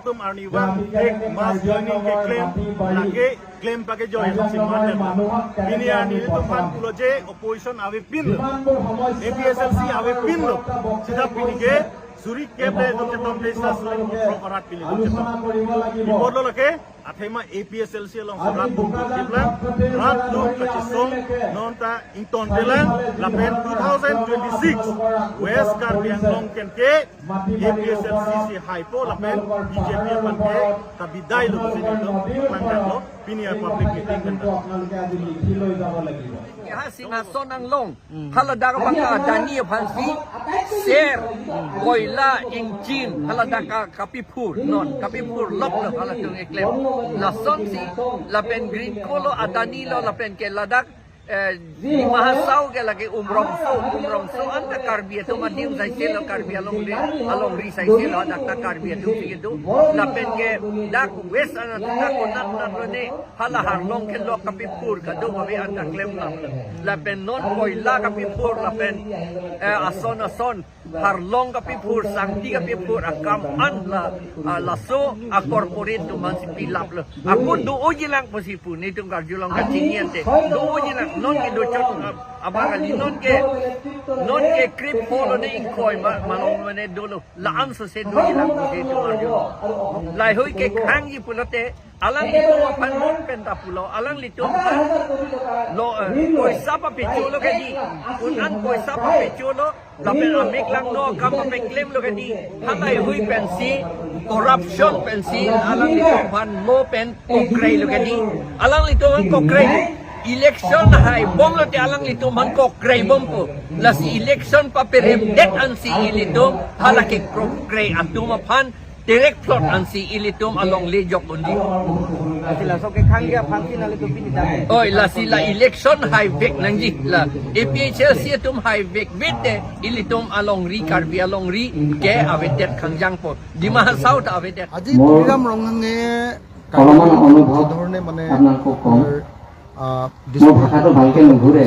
tum arni wang ek mass joining ke claim lake claim pake joy si manne pini arni tum phan pulo je opposition ave pin APSLC ave pin lo sida pini ke suri keble tum tom le sa suri motro karat pini tum ipodlo lake athema APSLC long rat tum kibla rat lu kachisong nonta ington telang lapen 2026 West Karbi Anglong ken ke APSLC si hypo lapen BJP pan ke tabidai lo sini lo pangkat lo pini public meeting kan. Ha singhason ang long halada ka bangka adani phansi ser koila engine halada ka kapipur non kapipur lok lo hala tung eklem la son si la pen green kolo adani lo la pen ke ladak di mahasau ke lagi umrong so anta karbi tu madim sai selo karbi along le along ri sai selo dak ta karbi tu gitu la pen ke dak west ana ta ko nat nat ne hala harlong ke lo kapipur ka do ba anta klem la la pen non koila kapipur la pen ason ason harlong kapipur sangti kapipur akam an la la so a corporate tu man si pilap lo aku do ojilang posipu ni tung karjulong ka chiniente do ojilang non ke do chot abang ali non ke krip polo ne inkoi malong mane dolo la am so se do ilang ko se tu marjo lai hoi ke khang ji pulote alang litu pan mon pen ta pulo alang litu pan lo poisa pa pechulo ke di un an poisa pa pechulo la pen amik lang no kam pa claim lo ke di halai hoi pen si corruption pen si alang litu pan mo pen kokrai lo ke di alang litu an kokrai election hai bom lo te alang litu man ko kray bom po la si election pa perem det an si ilitum hala ke kray atuma phan direct plot an si ilitum along le jok undi oi la si la election hai vek nangji la APHLC tum hai vek vete ilitum along ri karbi along ri ke ave det khangjang po Dima South ave det আজি তুলিৰাম ৰংহাঙে অলপমান অনুভৱ ধৰণে মানে আপোনালোকক কম। দিছপুৰ মোৰ ভাষাটো ভালকে নুঘূৰে।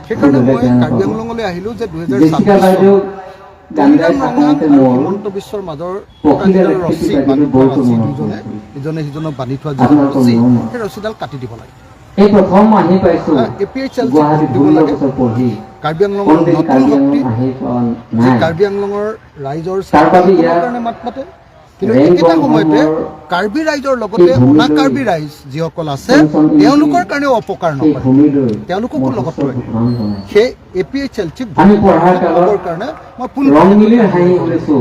সেইকাৰণে মই কাৰ্বি আংলঙলৈ আহিলোঁ যে দুহেজাৰ জেচিকা ছাব্বিছ বাইদেউ গান গাই তুলিৰাম ৰংহাং থাকোঁতে আৰু মোৰ হিমন্ত বিশ্বৰ মাজৰ পখিলা যিডাল ৰেখি ৰছী বাইদেউ বান্ধি থোৱা বহুত ৰছী মনত দুজনে পৰিছিল। ইজনে সিজনক বান্ধি থোৱা যিডাল আপোনালোকৰ ৰছী মৰমৰ। সেই ৰছীডাল কাটি দিব লাগে। এই প্ৰথম আহি পাইছো A P H L C গুৱাহাটীত দিব 15 লাগে। বছৰ পঢ়ি কাৰ্বি আংলঙৰ কোনোদিন নতুন কাৰ্বি শক্তি আংলং আহি পোৱা যি নাই। কাৰ্বি আংলঙৰ ৰাইজৰ তাৰ বাবে স্বাৰ্থৰ ইয়াত কাৰণে মাত মাতে, কিন্তু ৰেং একেটা সময়তে বংশৰ কাৰ্বি ৰাইজৰ লগতে এই ভূমিলৈ অনা কাৰ্বি ৰাইজ যিসকল আছে পেঞ্চন ইনকি তেওঁলোকৰ কাৰণেও অপকাৰ এই নকৰে, ভূমিলৈ তেওঁলোককো মই লগত সুস্থ লৈ গ্ৰহণ জনাইছো। সেই এ পি এইচ এল চিক আমি পঢ়াৰ কালত কাৰণে মই পোন ৰংমিলিৰ হাঁহি শুনিছো,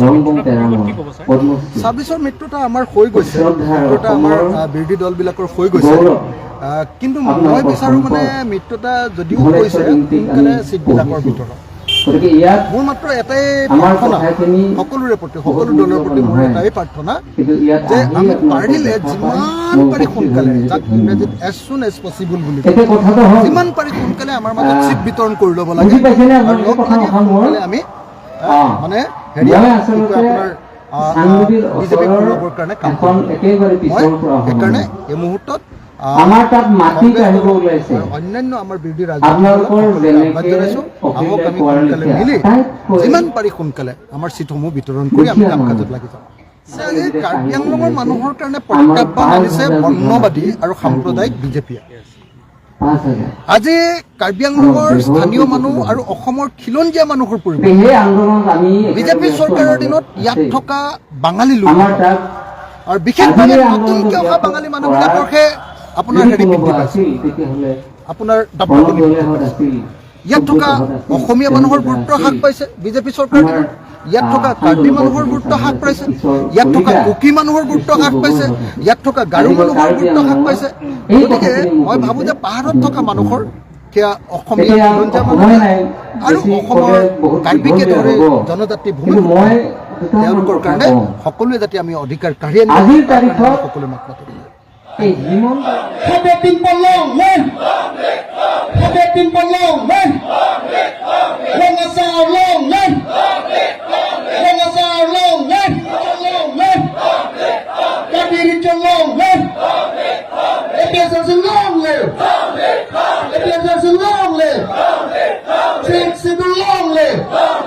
ৰংবং তেৰাঙৰ পদ্মশ্ৰী ছাব্বিছৰ মিত্ৰতা আমাৰ হৈ গৈছে, শ্ৰদ্ধাৰ মিত্ৰতা আমাৰ অসমৰ বিৰোধী দলবিলাকৰ হৈ গৈছে। গৌৰৱ কিন্তু আপোনালোকৰ মই বিচাৰোঁ মানে সম্পদ মিত্ৰতা যদিও ধনেশ্বৰ হৈছে ইংতিক আমি সোনকালে চিটবিলাকৰ পঢ়িছো। ভিতৰত গতিকে ইয়াত মোৰ মাত্ৰ এটাই আমাৰ প্ৰাৰ্থনা কথাখিনি সকলোৰে প্ৰতি, বহুত সকলো দলৰ প্ৰতি মোৰ মূল্যৱান নহয়। এটাই প্ৰাৰ্থনা কিন্তু ইয়াত যে আহি আমি আপোনালোকক পাৰিলে দেখা পাই যিমান মই পাৰি উপস্থিত হৈ সোনকালে, নিজকে যাক ধন্য ইংৰাজীত মানিছো। এজ চুন এজ পচিবল বুলি কয়, এতিয়া কথাটো হ'ল যিমান পাৰি সোনকালে আমাৰ মাজত চিট বিতৰণ কৰি ল'ব লাগে। বুজি পাইছেনে আৰু আপোনালোকে লগ কথা লাগি কথা মোৰ? সোনকালে আমি মানে হেৰি মই কি কয় আচলতে আপোনাৰ চানগুৰিৰ বিজেপি ওচৰৰ ঘূৰাবৰ কাৰণে কাম এখন কৰিব। একেবাৰে মই পিছৰ পৰা অহা সেইকাৰণে মানুহ। এই মুহূৰ্তত আমাৰ তাত মাটি কংগ্ৰেছ কাঢ়িব দল ওলাইছে। আৰু অন্যান্য আমাৰ বিৰোধী ৰাজনৈতিক দলক আপোনালোকৰ সকলোকে আহ্বান যেনেকে জনাইছো, আহক অখিলে আমি কোৱাৰ সোনকালে লেখীয়া মিলি আটাইতকৈ যিমান পাৰি সোনকালে আমাৰ চিটসমূহ বিতৰণ কৰি আমি দুখীয়া কাম কাজত মানুহ। লাগি যাওঁ। আজি কাৰ্বি আংলঙৰ মানুহৰ কাৰণে আমাৰ প্ৰত্যাহ্বান পাঁচ আনিছে হাজাৰ বিঘা বৰ্ণবাদী মাটি আৰু সাম্প্ৰদায়িক বিজেপিয়ে। 5,000। আজি কাৰ্বি আংলঙৰ আমাৰ স্থানীয় দেশৰ মানুহ আৰু অসমৰ খিলঞ্জীয়া মানুহৰ পৰিৱৰ্তে সেই আন্দোলনত আমি বিজেপি একেলগে আছো, চৰকাৰৰ আমাৰ দিনত ইয়াত আছেই। থকা বাঙালী লোক আমাৰ তাত আৰু বিশেষভাৱে আজিৰ আন্দোলনটো নতুনকৈ অহা ব্যাপক বাঙালী মানুহবিলাকৰহে আপোনাৰ যদি হেৰি বৃদ্ধি কোনোবা পাইছে, আছিল তেতিয়াহ'লে আপোনাৰ দাপদনি বৃদ্ধি গণদলীয়হঁত পাইছে। আছিল, ইয়াত থকা সুব্ৰতহঁত আছিল, অসমীয়া মানুহৰ তেওঁলোকে গুৰুত্ব আছিল। হ্ৰাস পাইছে বিজেপি চৰকাৰৰ আমাৰ, দিনত, ইয়াত থকা কাৰ্বি আন্দোলনৰ মানুহৰ গুৰুত্ব হ্ৰাস পাইছে, ঈশ্বৰ ইয়াত থকা কলিতা, কুকি মানুহৰ গুৰুত্ব বিষ্ণু হ্ৰাস পাইছে, গগৈহঁত আছিল। ইয়াত থকা গাৰো আজি মই মানুহৰ কাৰ্বি গুৰুত্ব হ্ৰাস আংলঙত পাইছে। এই গতিকে কথাখিনি মোক মই ভাবোঁ কৈছে, যে পাহাৰত থকা আপোনালোকে মানুহৰ জনাব। সেয়া অসমীয়া এতিয়া খিলঞ্জীয়া সময় মানুহ নাই, আৰু বেছি অসমৰ ক'লে বহুত কাৰ্বিকে দীঘলীয়া ধৰি হ'ব। জনজাতি ভূমি কিন্তু মই দুটামান তেওঁলোকৰ কথা কাৰণে কওঁ। সকলোৱে যাতে আমি অধিকাৰ কাঢ়ি আনিব আজিৰ তাৰ কাৰণে তাৰিখত আমি সকলোৱে মাত মাতিব লাগিব। এই হিমন্ত Long live!